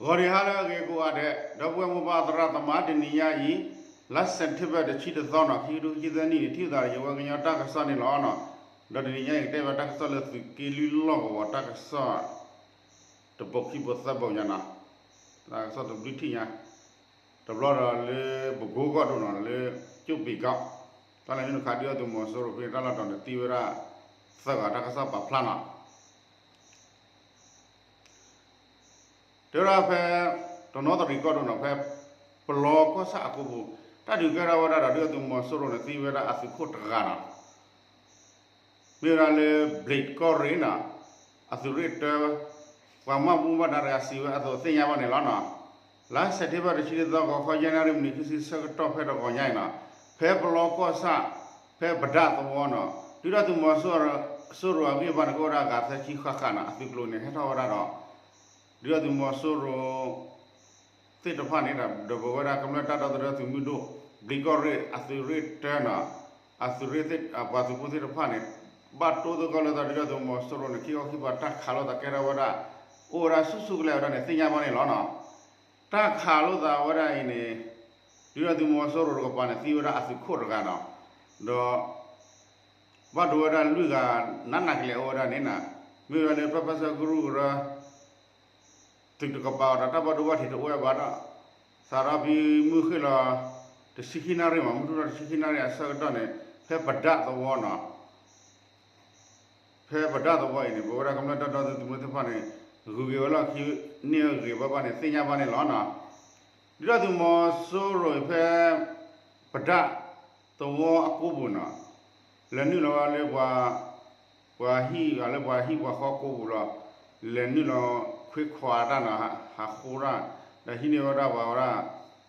ဂီၤနံၤဟါလၢအဂ့ၤကိးဂၤဒဲး ဒီပုၢ်ဝဲၢ်မိၢ်ပၢ်သရၣ်သမါ တနံၤညါအံၤ လါစဲးပထ့ဘၢၣ်တဆံတသီနီၤ ခံကထိခံဆံသၢနံၣ်န့ၣ် ထံၣ်သးဒီးယဝဲကညီတၢ်ကစီၣ်န့ၣ်လီၤနီၤ. ဒီးတနံၤညါအံၤကတဲဘၣ်တၢ်ကစီၣ်လၢသုးက့လွံၢ်လီၢ်ကဝီၤတၢ်ကစီၣ် တပိာ်ခံပိာ်သၢပိာ်ညါနီၤ. တၢ်ကစီၣ်တဘျုးထံၣ်ညါ တဘျီဒီးလၢပကိကီၢ်ဒိၣ်နီၤ လၢကၠိၣ်ပ့ၤကီၢ် တၢ်လဲၤနုာ်ခးဒုၣ်ဒါသုးမီၤစိရိၤဖဲန့ၣ် တၢ်လီၢ်တတီၤန့ၣ်သံဝဲဒၣ် သၢဂၤတၢ်ကစီၣ်ပာ်ဖျါနီၤ. တဲဝဲဒၣ်ဖဲ တနီသရံၣ်ကီၢ်ဒိၣ်နီၤ ဖဲပလီကီၢ်ဆၣ်အကိပူၤ တၢ်ဒုးကဲထီၣ်ဝဲဒၣ်ဒီးဒုၣ်ဒါသုးမီၤစိရိၤန့ၣ် သံဝဲဒၣ်အသုးခိၣ်တဂၤနီၤ. မ့ၢ်ဝဲဒၣ်လၢ ဘျံးကီၢ်ရ့ၣ်နီၤ အသုးရ့ၣ်တၢ ပှၤမၤဘူၣ်မၤဒါတဂၤစံးဝဲအသိးသ့ၣ်ညါဘၣ်န့ၣ်လီၤနီၤ. လါစဲးပထ့ဘၢၣ်တဆံတသီ ဂီၤခီယဲၢ်နၣ်ရံၣ်မံးနံးခံဆံ ဆၢကတီၢ်ဖဲတဂီၤညါအံၤနီၤ ဖဲပလီကီၢ်ဆၣ် ဖဲပဒၣ်သဝီနီၤ ဒုၣ်ဒါသုးမီၤစိရိၤအဂံၢ်ဘါန့ၣ် ကအိၣ်ဝဲဒၣ်အဂၤသၢဆံဃၣ်ဃၣ်နီၤ အသုးကျိၤန့ၣ် ဟဲထီၣ်ဝဲဒၣ်ဒီး ဒုၣ်ဒါသုးမီၤစိရိၤ သ့ၣ်တဖၣ်န့ၣ် ဒီးပဝဲဒၣ်ကမျၢၢ်တၢ်ဒီသဒၢသုးမုၢ်ဒိၣ် ဘျံးကီၢ်ရ့ၣ် အသုးရ့ၣ်တၢနီၤ အသုးရ့ၣ်သ့ၣ် ပှၤသုးဖိသ့ၣ်တဖၣ်န့ၣ် ဘၣ်တိၢ်သဂၢၢ်လိာ်သးဒုၣ်ဒါသုးမီၤစိရိၤန့ၣ် ခံခီခံပၤတၢ်ခးလိာ်သးကဲထီၣ်ဝဲဒၣ် အိၣ်ဝဲဒၣ်ဆူၣ်ဆူၣ်ကလဲာ်ဝဲဒၣ်န့ၣ် သ့ၣ်ညါဘၣ်န့ၣ်လီၤနီၤ. တၢ်ခးလိာ်သးဝဲဒၣ်အံၤန့ၣ် ဒုၣ်ဒါသုးမီၤစိရိၤတကပၤန့ၣ် သံဝဲဒၣ်အသုးခိၣ်တဂၤနီၤ ဒီး ဘၣ်ဒိဝဲဒၣ်လွံၢ်ဂၤ နးနးကလဲာ်အိၣ်ဝဲဒၣ်န့ၣ်နီၤ မ့ၢ်ဝဲဒၣ်လၢပၢ်ပၢ်ဆၢကရူၢ်ကရၢ သုးတကပၤအီၤဒီးတၢ်ဘၣ်ဒိဘၣ်ထံးတအိၣ်ဝဲဘၣ်ဒီး စးထီၣ်ဖဲမုၢ်ဃ့ၢ်လီၤ တဆံခံနၣ်ရံၣ်မး မုၢ်ထူၣ်ထီၣ်တဆံခံနၣ်ရံၣ်အဆၢကတီၢ်န့ၣ် ဖဲပဒၣ်သဝီနီၤ ဖဲပဒၣ်သဝီအံၤန့ၣ် ပဝဲဒၣ်ကမျၢၢ်တၢ်ဒီသဒၢသုးမုၢ်သ့ၣ်တဖၣ်န့ၣ် ဂုၤက့ၤဝဲလီၢ်ခံန့ၢ်အဂ့ၤဘၣ်ဘၣ်န့ၣ် သ့ၣ်ညါဘၣ်န့ၣ်လီၤနီၤ. ဒုၣ်ဒါသုးမီၤစိရိၤအံၤဖဲ ပဒၣ်သဝီအကိပူၤနီၤ လဲၤနုာ်လီၤဝဲလၢပှၤ ပှၤဟံၣ်ဂၤလၢပှၤဟံၣ်ပှၤဃီကိပူၤလီၤ လဲၤနုာ်လီၤခွ့ခွါတၢ်နီၤ ဟးဃိတၢ် ဒီးဟံးန့ၢ်ဝဲဒၣ်ပှၤဝဲဒၣ်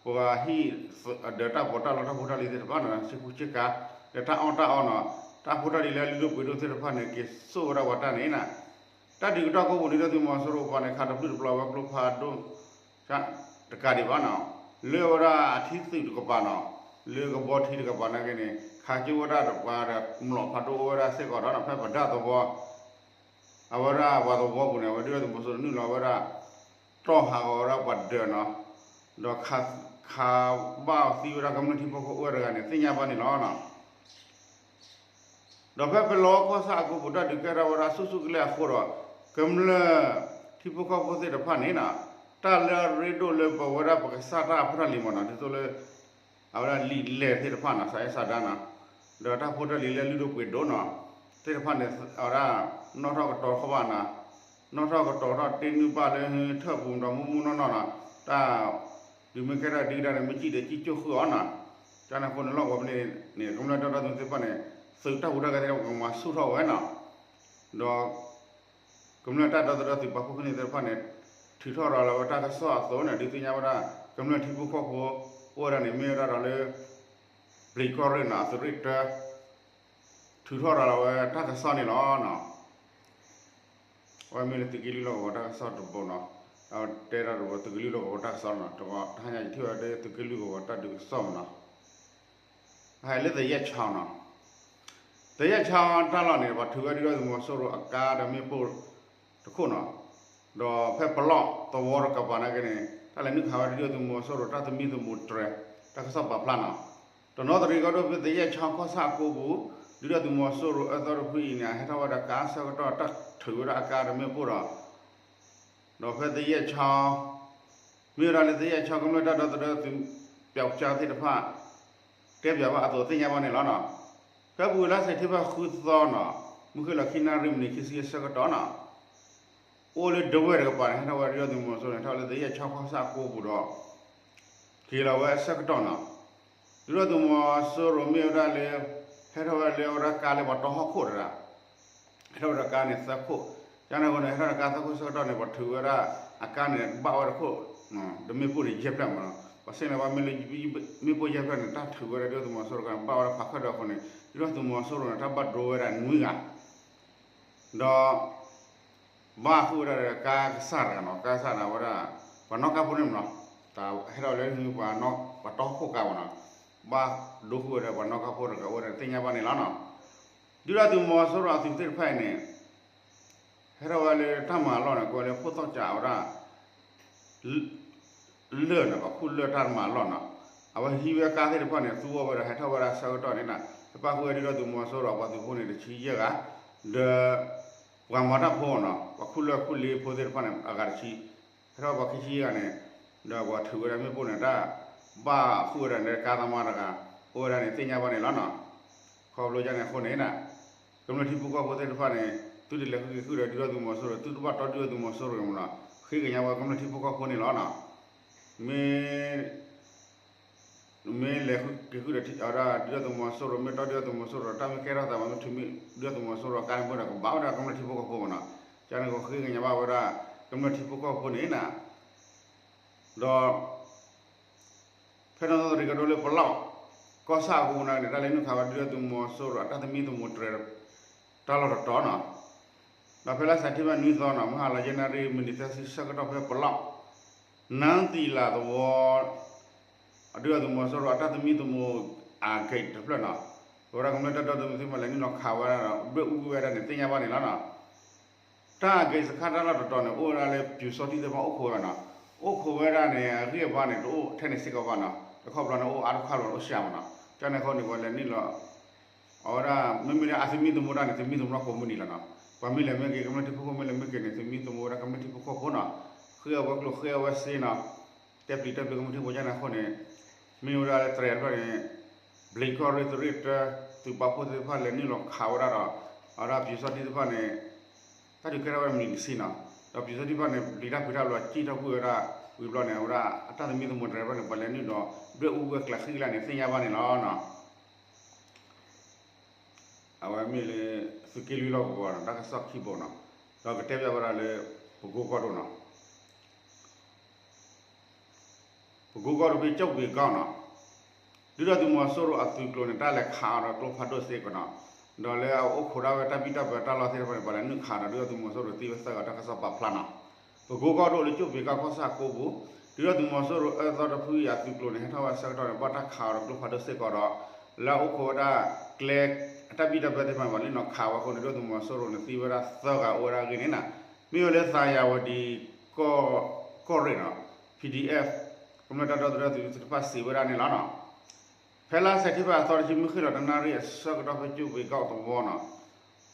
ပှၤဟံၣ် ဒီးတၢ်ပီးတၢ်လီတၢ်ဖိတၢ်လံၤသ့ၣ်တဖၣ်နီၤ ဆ့ကူဆ့ကၤ ဒီးတၢ်အီၣ်တၢ်အီနီၤ တၢ်ဖိတၢ်လံၤလၢအလုၢ်ဒိၣ်ပှ့ၤဒိၣ်သ့ၣ်တဖၣ်န့ၣ် က့ၤစိာ်ဝဲဒၣ်ပှၤတၢ်န့ၣ်နီၤ တၢ်ဒုးကတီၢ်ကိပူၤန့ၣ် ဒုၣ်ဒါသုးမီၤစိရိၤပှၤန့ၣ် ခးတဘျုးတပျီၤဝဲကျိဖးဒိၣ် တကးဒံးဘၣ်နီၤ လၢဝဲဒၣ်အထံသုးတကပၤနီၤ လၢကဘီထံတကပၤနာ်က့န့ၣ် ခးကၠိဝဲဒၣ်ပှၤဒီးမျိာ်ဖးဒိၣ်အိၣ်ဝဲဒၣ်စ့ၢ်ကီးဒီးနီၤ ဖဲပဒၣ်သဝီ အဝဲဒၣ်ပှၤသဝီပူၤန့ၣ် အဝဲဒုၣ်ဒါသုးမီၤစိရိၤနုာ်လီၤဝဲဒၣ် တီၢ်ဟးဂီၤဝဲဒၣ်ပှၤဒၢးနီၤ ဒီးခးဘၣ်သံဝဲဒၣ်ကမျၢၢ်ထံဖိကီၢ်ဖိအိၣ်ဝဲတဂၤန့ၣ် သ့ၣ်ညါဘၣ်န့ၣ်လီၤနီၤ. ဒီးဖဲပလီကီၢ်ဆၣ်အကိပူၤ တၢ်ဒုးကဲထီၣ်ဝဲဒၣ်ဆူၣ်ဆူၣ်ကလဲာ်အဃိဒီး ကမျၢၢ်ထံဖိကီၢ်ဖိသ့ၣ်တဖၣ်န့ၣ်နီၤ တၢ်လၢအရ့ဒိၣ်လၢပဝဲဒၣ်ပကစၢ်တၢ်အဖိတၢ်လံၤမ့ၢ်နီၤ ဒ်သိးလၢ အဝဲဒၣ်လံာ်လဲၢ်သ့ၣ်တဖၣ်နီၤ စးအဲၣ်စးဒါနီၤ ဒီးတၢ်ဖိတၢ်လံၤလၢလုၢ်ဒိၣ်ပှ့ၤဒိၣ်နီၤ သ့ၣ်တဖၣ်န့ၣ် အဝဲဒၣ် နီၣ်ထီၣ်ကတီၤထီၣ်ဘၣ်နီၤ နီၣ်ထီၣ်ကတီၤထီၣ်တ့နုာ်ဘၣ်လၢထၢၣ်ပူၤဒီး မုၢ်မုၢ်နီၢ်နီၢ်နီၤ တၢ် ဒုးမ့ၢ်ကဲထီၣ်ဒုၣ်ဒါန့ၣ် မ့ၢ်စံၣ်ဒီးစံၣ်ကၠိၣ်ဃုာ်အီၤနီၤ ကန့ၣ်အဃိန့ၣ် လီၢ်ကဝီၤဖဲန့ၣ်န့ၣ် ကမျၢၢ်တၢ်ဒီသဒၢသုးသ့ၣ်တဖၣ်န့ၣ် သုးတၢ်ဟူးတၢ်ဂဲၤသ့ၣ်တဖၣ် ကမၤဆူၣ်ထီၣ်ဝဲနီၤ ဒီး ကမျၢၢ်တၢ်ဒီသဒၢသုးပာ်ဖှိၣ်ဖိသ့ၣ်တဖၣ်န့ၣ် ထုးထီၣ်ရၤလီၤဝဲတၢ်ကစီၣ်အသိးန့ၣ် ဒုးသ့ၣ်ညါဝဲဒၣ် ကမျၢၢ်ထံဖိကီၢ်ဖိ အိၣ်ဝဲဒၣ်န့ၣ် မ့ၢ်ဝဲဒၣ်ဒီးလၢ ဘျံးကီၢ်ရ့ၣ်နီၤ အသုးရ့ၣ်တၢ ထုးထီၣ်ရၤလီၤဝဲတၢ်ကစီၣ်န့ၣ်လီၤနီၤ. အဝဲမ့ၢ်လၢသုးက့လွံၢ်လီၢ်ကဝီၤတၢ်ကစီၣ်တဘိနီၤ ဒီးတဲဒၣ်တဘိ သုးက့လွံၢ်လီၢ်ကဝီၤတၢ်ကစီၣ်နီၤ တဂီၤတဟါညါယထံၣ်ဝဲဒၣ်သုးက့လွံၢ်ကဝီၤတၢ်ဒုးကစီၣ်မ့ၢ်နီၤ ဟဲလၢသယဲၢ်ချီနီၤ သယဲၢ်ချီတၢ်လီၢ်န့ၣ် ပှၤထုးဝဲဒၣ်ဒုၣ်ဒါသုးမီၤစိရိၤအကါဒီးမ့ၣ်ပိၢ်တခိၣ်နီၤ ဒီးဖဲပလီၢ်သဝီတကပၤနာ်က့န့ၣ် တၢ်လဲၤနုာ်ခးဝဲဒၣ်ဒုၣ်ဒါသုးမီၤစိရိၤတၢ်သမံသမိးတြဲၤ တၢ်ကစီၣ်ပာ်ဖျါနီၤ တနီသရံၣ်ကီၢ်ဒိၣ်ဖဲသယဲၢ်ချီကီၢ်ဆၣ်အကိပူၤ ဒုၣ်ဒါသုးမီၤစိရိၤအၢသီတဖုအံၤန့ၣ် ဟဲထီၣ်ဝဲဒၣ်ကါဆၢကတီၢ်တၢ်ထုးဝဲဒၣ်အကါဒီးမ့ၣ်ပိၢ်ဒီး ဒီးဖဲသယဲၢ်ချီ မ့ၢ်ဝဲဒၣ်လၢသယဲၢ်ချီကမျၢၢ်တၢ်ဒီသဒၢသုး ပျောက်ကျား သ့ၣ်တဖၣ် တဲပျးဘၣ်အသိးသ့ၣ်ညါဘၣ်န့ၣ်လီၤနီၤ. ဖဲပူၤကွံာ်လါစဲးပထ့ဘၢၣ်ဃုသီနီၤ မုၢ်ဃ့ၢ်လီၤခံနၣ်ရံၣ်မံးနံးခံဆံအဆၢကတီၢ်နီၤ အိၣ်လၢဒဝဲၢ်တကပၤန့ၣ် ဟဲထီၣ်ဝဲဒၣ်ဒုၣ်ဒါသုးမီၤစိရိၤန့ၣ် ဟဲထီၣ်လၢသယဲၢ်ချီကီၢ်ဆၣ်အကိပူၤဒီး က့ၤလီၤဝဲအဆၢကတီၢ်နီၤ ဒုၣ်ဒါသုးမီၤစိရိၤမ့ၢ်ဝဲဒၣ်လၢ ဟဲထီၣ်ဝဲလၢအဝဲဒၣ်ကါလၢပှၤတီဟီၣ်ခိၣ်တဂၤ ဟဲထီၣ်ဝဲဒၣ်ကါန့ၣ်သၢခိၣ်, ကန့ၣ်အဃိန့ၣ် ဟဲထီၣ်တၢ်ကါသၢခိၣ်ဆၢကတီၢ်န့ၣ် ပှၤထုးဝဲဒၣ်အကါန့ၣ် ဘၣ်ဝဲတခိၣ်, ဒီးမ့ၣ်ပိၢ်န့ၣ်ယဲၢ်ဖျၢၣ်မးနီၤ, ပှၤဆ့ၣ်န့ၣ်ဘၣ်မ့ၢ်လၢ မ့ၣ်ပိၢ်ယဲၢ်ဖျၢၣ်န့ၣ် တၢ်ထုးဝဲဒၣ်ဒုၣ်ဒါသုးမီၤစိရိၤတဂၤန့ၣ် ဘၣ်ဝဲဒၣ်ဖးခၢၣ်ဒီးအဃိန့ၣ် ဒုၣ်ဒါသုးမီၤစိရိၤန့ၣ် တၢ်ဘၣ်ဒိဝဲဒၣ်နွံဂၤ ဒီး ဘၣ်ဃုာ်ဝဲဒၣ်ဒီးကါကစၢ်တဂၤနီၤ, ကါကစၢ်န့ၣ်ဝဲဒၣ် ပှၤနီၣ်ကါဖိန့ၣ်မးနီၤ, တၢ်ဟဲထီၣ်လၢပှၤတီခိၣ်ကါမးနီၤ, ဘၣ်ဒိဃုာ်ဝဲဒၣ်ပှၤနီၣ်ကါဖိတဂၤဝဲဒၣ်သ့ၣ်ညါဘၣ်န့ၣ်လီၤနီၤ. ဒုၣ်ဒါသုးမီၤစိရိၤအသုးသ့ၣ်တဖၣ်အံၤန့ၣ် ဟဲထီၣ်ဝဲလၢတၢ်မၤလီၢ်န့ၣ် ကိးဝဲလၢခိၣ်သီၣ်ကးဝဲဒၣ် လၢၢ်န့ၣ် ပှၤခူၣ်လၢၢ်တၢ်မၤလီၢ်နီၤ, အဝဲဟံးဝဲကါသ့ၣ်တဖၣ်န့ၣ် သူအီၤဝဲဒီးဟဲထီၣ်ဝဲဒၣ်ဆၢကတီၢ်န့ၣ်နီၤ, ဟဲပၣ်ဃုာ်ဝဲဒုၣ်ဒါသုးမီၤစိရိၤအပှၤသုးဖိန့ၣ် တဆံယဲၢ်ဂၤ, ဒီး ပှၤမၤတၢ်ဖိနီၤ, ပှၤခူၣ်လၢၢ်ခူၣ်လ့ဖိသ့ၣ်တဖၣ်န့ၣ် အဂၤတဆံ, ဟဲထီၣ်ပှၤခံဆံယဲၢ်ဂၤန့ၣ်, ဒီးပှၤထုးဝဲဒၣ်မ့ၣ်ပိၢ်န့ၣ် တၢ်ဘၣ်ဃုာ်ဝဲဒၣ်န့ၣ် ကါသမားတဂၤ အိၣ်ဝဲဒၣ်န့ၣ် သ့ၣ်ညါဘၣ်န့ၣ်လီၤနီၤ. ခီဖျိဒ်န့ၣ်အဃိန့ၣ် ကမျၢၢ်ထံဖိကီၢ်ဖိသ့ၣ်တဖၣ်န့ၣ် သုတလဲၤဃုက့ၤဃုာ်ဒီးဒုၣ်ဒါသုးမီၤစိရိၤ, သုတဘၣ်တီဒုၣ်ဒါသုးမီၤစိရိၤမ့ၢ်နီၤ, ဃ့ကညးဝဲကမျၢၢ်ထံဖိကီၢ်ဖိန့ၣ်လီၤနီၤ. မ့ၢ် မ့ၢ်လဲၤဃုက့ၤဃုာ်ဒီးဒုၣ်ဒါသုးမီၤစိရိၤ, မ့ၢ်တီဒုၣ်ဒါသုးမီၤစိရိၤ, တၢ်မ့ၢ်ကဲထီၣ်သးမး မ့ၢ်ထုးမ့ၢ်ဒုၣ်ဒါသုးမီၤစိရိၤကါန့ၣ်ဖိဒီး ကဘၣ်ဝဲဒၣ်ကမျၢၢ်ထံဖိကီၢ်ဖိမ့ၢ်နီၤ. ကန့ၣ်ဃီဃ့ကညးဘၣ်ဝဲဒၣ် ကမျၢၢ်ထံဖိကီၢ်ဖိန့ၣ်နီၤ. ဒီး ဖဲနီၣ်သီတရံးကဒိလၢပလီၢ် ကီၢ်ဆၣ်အဃိန့ၣ် တၢ်လဲၤနုာ်ခးဝဲဒုၣ်ဒါသုးမီၤစိရိၤအတၢ်သမံသမိးတြဲၤ တၢ်လီၢ်တတီၤနီၤ. ဒီးဖဲလါစဲးပထ့ဘၢၣ်နွံသီနီၤ မုၢ်ဟါလီၤယဲၢ်နၣ်ရံၣ်မံးနံးသၢဆံဆၢကတီၢ်ဖဲပလီၢ် နၢသံလးသဝီ အဒုၣ်ဒါသုးမီၤစိရိၤအတၢ်သမံသမိးအဂ့ၢ်တဖျၢၣ်နီၤ, ပဝဲဒၣ်ကမျၢၢ်တၢ်ဒီသဒၢသုးမီၤလဲၤနုာ်လီၤခးဝဲဒၣ်ဒီး ဘျၢၣ်အူကွံာ်ဝဲဒၣ်န့ၣ် သ့ၣ်ညါဘၣ်န့ၣ်လီၤနီၤ. တၢ်အဂ့ၢ်စခါတၢ်လီၢ်တတီၤန့ၣ် အိၣ်ဝဲဒၣ်လၢပျူစောထီးသ့ၣ်တဖၣ်အိၣ်ခိးဝဲနီၤ, အိၣ်ခိးဝဲဒၣ်န့ၣ် အဂံၢ်အဘါန့ၣ် တအိၣ်ထဲန့ၣ်စ့ၢ်ကီးဘၣ်နီၤ, တခီပျီန့ၣ် အိၣ်အါတခါလီၤအိၣ်စှၤမးနီၤ, ကန့ၣ်အဃိန့ၣ် ပှၤလဲၤနုာ်လီၤ အဝဲဒၣ် မ့မ့ၢ်ဒၣ်အသမံသမိးတၢ်န့ၣ် သမံသမိးကိးမုၢ်နံၤလီၤနီၤ, ပှၤမ့ၢ်လဲၤမ့ၢ်က့ၤ ကမျၢၢ်ထံဖိကီၢ်ဖိမ့ၢ်လဲၤမ့ၢ်က့ၤန့ၣ် သမံသမိးဝဲဒၣ်ကမျၢၢ်ထံဖိကီၢ်ဖိနီၤ, ဃ့အဝဲကျိၣ်ဃ့အဝဲစ့နီၤ, တဲပျံၤတဲပျံၤကမျၢၢ်ထံဖိကီၢ်ဖိကန့ၣ်အဃိန့ၣ်, မ့ၢ်ဝဲဒၣ်လၢတြဲၤတဖျၢၣ်န့ၣ် ဘျံးကီၢ်ရ့ၣ်သုးရ့ၣ်တၢ သုးပာ်ဖှိၣ်သ့ၣ်တဖၣ်လဲၤနုာ်လီၤခးဝဲဒၣ်ဒီး အဝဲဒၣ်ပျူစောထီးသ့ၣ်တဖၣ်န့ၣ် တၢ်ဒုးကဲထီၣ်ဝဲဒၣ်မံးနံးတဆံနီၤ, ဒီးပျူစောထီးသ့ၣ်တဖၣ်န့ၣ် ပျံၤတၢ်ဖုးတၢ်ဘျီ စံၣ်ထီၣ်ကွံာ်ဝဲဒၣ်ဝံၤဘျီန့ၣ် အဝဲဒၣ်အတၢ်သမံသမိးတြဲၤတဖျၢၣ်န့ၣ် ပှၤလဲၤနုာ်ဒီး ဘျၢၣ်အူဝဲကျးဃံကျါန့ၣ် သ့ၣ်ညါဘၣ်န့ၣ်လီၤနီၤ. အဝဲမ့ၢ်လၢ သုးက့လွံၢ်လီၢ်ကဝီၤနီၤ တၢ်ကစီၣ်ခံဘိနီၤ, ဒီးကတဲဘၣ်ဝဲဒၣ်လၢ ပကိကီၢ်ဒိၣ်နီၤ ပကိကီၢ်ဒိၣ်ဖဲကၠိၣ်ပ့ၤကီၢ်နီၤ, ဒုၣ်ဒါသုးမီၤစိရိၤအသုးကျိၤန့ၣ် တၢ်လဲၤခးအီၤဒီးကျိဖးဒိၣ်စ့ၢ်ကီးနီၤ, ဒီးလၢအအိၣ်ခိးဒၣ်ဝဲတၢ်ဘံၣ်တၢ်ဘၢတၢ်လီၢ်သ့ၣ်တဖၣ်န့ၣ် ပှၤလဲၤနုာ်ခးဒီးဒုၣ်ဒါသုးမီၤစိရိၤသံဝဲသၢဂၤတၢ်ကစီၣ်ပာ်ဖျါနီၤ, ပကိကီၢ်ဒိၣ်လၢကၠိၣ်ပ့ၤကီၢ်ကီၢ်ဆၣ်ကိပူၤ, ဒုၣ်ဒါသုးမီၤစိရိၤအၢသီတဖုအံၤအသုးကျိၤန့ၣ် ဟဲထီၣ်ဝဲဆၢကတီၢ်န့ၣ်ဘၣ်တၢ်ခးအီၤဒီးကျိဖးဒိၣ်စ့ၢ်ကီးဒီး လၢအအိၣ်ခိးဝဲဒၣ်ကျဲ အတၢ်ဘံၣ်တၢ်ဘၢသ့ၣ်တဖၣ်န့ၣ် ပှၤလဲၤနုာ်လီၤခးဝဲအဃိန့ၣ် ဒုၣ်ဒါသုးမီၤစိရိၤန့ၣ်သံဝဲဒၣ်သၢဂၤအိၣ်ဝဲဒၣ်အဂ့ၢ်န့ၣ်နီၤ, မ့ၢ်ဝဲလၢသးယၤဝဲဒံ ကီၢ်ရ့ၣ်နီၤ PDF ကမျၢၢ်တၢ်ဒီသဒၢသုးသ့ၣ်တဖၣ်စံးဝဲဒၣ်န့ၣ်လီၤနီၤ. ဖဲလါစဲးပထ့ဘၢၣ်အသီတဆံ မုၢ်ဃ့ၢ်လီၤတနၣ်ရံၣ်အဆၢကတီၢ်ဖဲကၠိၣ်ပ့ၤကီၢ်သဝီနီၤ,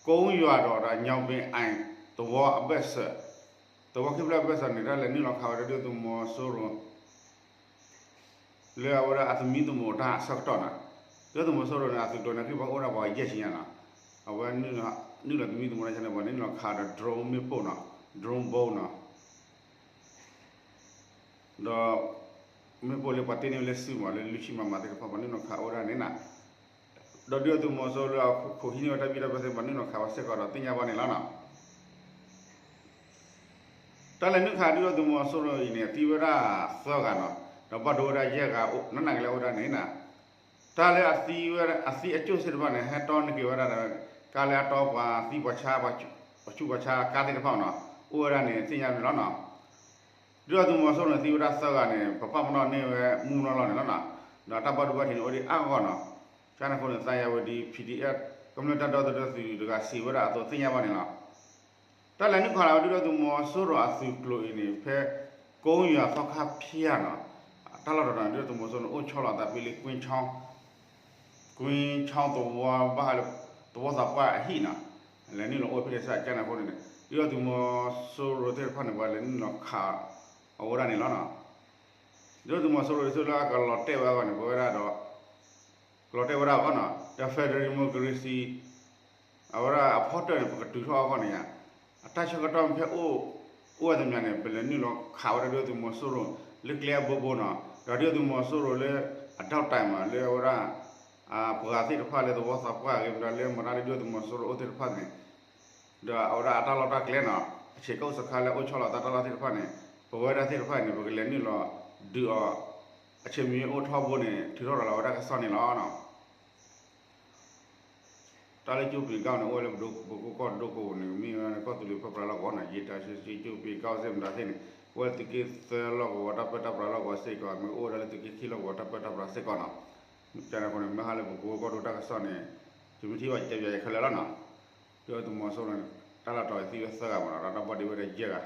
ကိယွၤဒီးဒီးညီဘ့အံၤ သဝီအဘၢၣ်စၢၤ, သဝီခံဖျၢၣ်အဘၢၣ်စၢၤန့ၣ် တၢ်လဲၤနုာ်လီၤခးဝဲဒၣ်ဒုၣ်ဒါသုးမီၤစိရိၤ လၢအဝဲဒၣ်အသမံသမိးတၢ်အဆၢကတီၢ်နီၤ, ဒုၣ်ဒါသုးမီၤစိရိၤန့ၣ် အသုးကျိၤန့ၣ် အဂံၢ်ဘါအိၣ်ဒၣ်ပှၤယဲၢ်ဆံညါနီၤ, အဝဲနုာ်လီၤသမံသမိးတၢ်ဆၢန့ၣ် ပှၤလဲၤနုာ်လီၤခးဒီး drone မ့ၣ်ပိၢ်နီၤ, drone bomb နီၤ ဒီး မ့ၣ်ပိၢ်လၢပှၤတ့န့ၢ်ဝဲလၢစုမး လၢလွံၢ်ဆံ မမ သ့ၣ်တဖၣ် ပှၤနုာ်လီၤခးအိၣ်ဝဲဒၣ်န့ၣ်နီၤ, ဒီးဒုၣ်ဒါသုးမီၤစိရိၤလၢအခိးဟံးန့ၢ်ဝဲတၢ်ဘံၣ်တၢ်ဘၢသ့ၣ်တဖၣ် နုာ်လီၤခးဝဲစ့ၢ်ကီးဒီးသ့ၣ်ညါဘၣ်န့ၣ်လီၤနီၤ. တၢ်လဲၤနုာ်ခးဒုၣ်ဒါသုးမီၤစိရိၤအံၤန့ၣ် သံဝဲဒၣ်သၢဂၤနီၤ, ဒီးဘၣ်ဒိဝဲဒၣ်ယဲၢ်ဂၤ နးနးကလဲာ်အိၣ်ဒၣ်န့ၣ်နီၤ, တၢ်လၢအသံဝဲ အသံအကၠိၣ်သ့ၣ်တဖၣ်န့ၣ် ဟဲတီန့ၢ်က့ၤဝဲဒၣ်ဒီး ကါလၢအတီပှၤသံပှၤဆါ ပှၤဆူးပှၤဆါကါသ့ၣ်တဖၣ်နီၤ, အိၣ်ဝဲဒၣ်န့ၣ် သ့ၣ်ညါန့ၣ်လီၤနီၤ. ဒုၣ်ဒါသုးမီၤစိရိၤန့ၣ် သံဝဲဒၣ်သၢဂၤန့ၣ် ပပာ်ပနီၣ်န့ၢ်ဝဲမူနီၢ်လီၢ်န့ၣ်လီၤနီၤ, ဒီးတၢ်ဘၣ်ဒိဘၣ်ထံးန့ၣ် အိၣ်ဒံးအါဂီၢ်နီၤ. ကန့ၣ်အဃိန့ၣ် သးယၤဝဲဒံ PDF ကမျၢၢ်တၢ်ဒီသဒၢသုးတဂၤစံးဝဲဒၣ်အသိးသ့ၣ်ညါဘၣ်န့ၣ်လီၤ. တၢ်လဲၤနုာ်ခးလီၤဝဲဒုၣ်ဒါသုးမီၤစိရိၤအသုးကျိၤအံၤန့ၣ် ဖဲကိယွၤသီခါဖၠၣ်နီၤ, တၢ်လီၢ်တတီၤန့ၣ် ဒုၣ်ဒါသုးမီၤစိရိၤန့ၣ် အိၣ်ဆီလီၤသးဖဲလၢ ကွ့ ကွ့ချီသဝီဘၣ်ဟးလၢ သဝီသးပှၢ်အဟံၣ်နီၤ, လဲၤနုာ်လီၤအိၣ်ဖဲန့ၣ်စ့ၢ်ကီးန့ၣ်အဃိန့ၣ် ဒုၣ်ဒါသုးမီၤစိရိၤသ့ၣ်တဖၣ်န့ၣ် ပှၤလဲၤနုာ်လီၤခးအဝဲဒၣ်န့ၣ်လီၤနီၤ. ဒုၣ်ဒါသုးမီၤစိရိၤဒ်သိးလၢအကလီၤတဲာ်ဝဲအဂီၢ်န့ၣ် ပဝဲဒၣ်ဒီး ကလီၤတဲာ်ဝဲဒၣ်အဂီၢ်နီၤ, ဒီး federal democracy အဝဲဒၣ်အဖီတၢၢ်န့ၣ် ပကတုၤထီၣ်အဂီၢ်န့ၣ်ဧါ, အတၢ်ဆၢကတီၢ်ဖဲအိၣ် အိၣ်ဝဲတမံၤန့ၣ် ပလဲၤနုာ်လီၤခးဝဲဒၣ်ဒုၣ်ဒါသုးမီၤစိရိၤ လၢကျဲအဘိဘိနီၤ, ဒီးဒုၣ်ဒါသုးမီၤစိရိၤလၢ အဒၣ်တၢ်မး လၢအဝဲဒၣ် ပှၤသ့ၣ်တဖၣ်လၢသဝီသးပှၢ်အဂ့ၤ မ့ၢ်ဒၣ်လၢမၤတၢ်လၢဒုၣ်ဒါသုးမီၤစိရိၤအိၣ်သ့ၣ်တဖၣ်န့ၣ် ဒီးအဝဲဒၣ်အတၢ်လီၢ်တၢ်ကျဲနီၤ, အဆံးကအိၣ်စခါလၢအအိၣ်ဆီလီၤသးတၢ်လီၢ်သ့ၣ်တဖၣ်န့ၣ် ပဝဲဒၣ်သ့ၣ်တဖၣ်န့ၣ် ပကလဲၤနုာ်လီၤဒုးအီၤ အဆံးမံၤအိၣ်ထီဘိန့ၣ် ထုးထီၣ်ရၤလီၤဝဲဒၣ်ကစီၣ်န့ၣ်လီၤ. တၢ်လၢကၠိပ့ၤကီၢ်န့ၣ် အိၣ်ဝဲလၢပကိကီၢ်ဒိၣ်ကိးပူၤန့ၣ် မ့ၢ်ဝဲကီၢ်သူလ့ၤပၢပြးလီၢ်ကဝီၤနီၤ, ယံာ်တၢ်ဆံဆံကၠိပ့ၤကီၢ်စ့ၢ်မတၤသ့ၣ်န့ၣ် အိၣ်ဝဲလၢသုးက့သၢလီၢ်ကဝီၤတၢ်ပၢတၢ်ပြးလီၢ်ကဝီၤစ့ၢ်ကီး မ့ၢ်အိၣ်ဝဲဒၣ်လၢသုးက့ခံလီၢ်ကဝီၤတၢ်ပၢတၢ်ပြးစ့ၢ်ကီးနီၤ. ကန့ၣ်အဃိန့ၣ် မ့ၢ်ဟါလၢပကိကီၢ်ဒိၣ်တၢ်ကစီၣ်န့ၣ် ယမ့ၢ်ထံၣ်ဘၣ်ယတဲပျးယခဲလၢာ်လီၤနီၤ. ဒုၣ်ဒါသုးမီၤစိရိၤန့ၣ် တၢ်လီၢ်တတီၤသံဝဲသၢဂၤမးနီၤ, ဒီးတၢ်ဘၣ်ဒိဝဲဒၣ်ယဲၢ်ဂၤ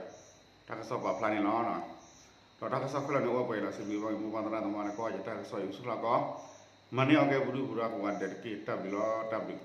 တၢ်ကစီၣ်ပာ်ဖျါန့ၣ်လီၤနီၤ. ဒီးတၢ်ကစီၣ်ခဲလၢာ်န့ၣ် အိၣ်ဝဲပှဲၤအံၤလီၤ. စံးဘျုးဘၣ်က့ၤမိၢ်ပၢ်သရၣ်သမါန့ၣ် ကိးဂၤဒဲး တၢ်ကစီၣ်ယွၤဆိၣ်ဂ့ၤလီၤကီး, မၤန့ၢ်အီၣ်ကဲပဒုၣ်ပဒါကိးဂၤဒဲးတက့ၢ်. တၢ်ဘျုးလီၤ. တၢ်ဘျုး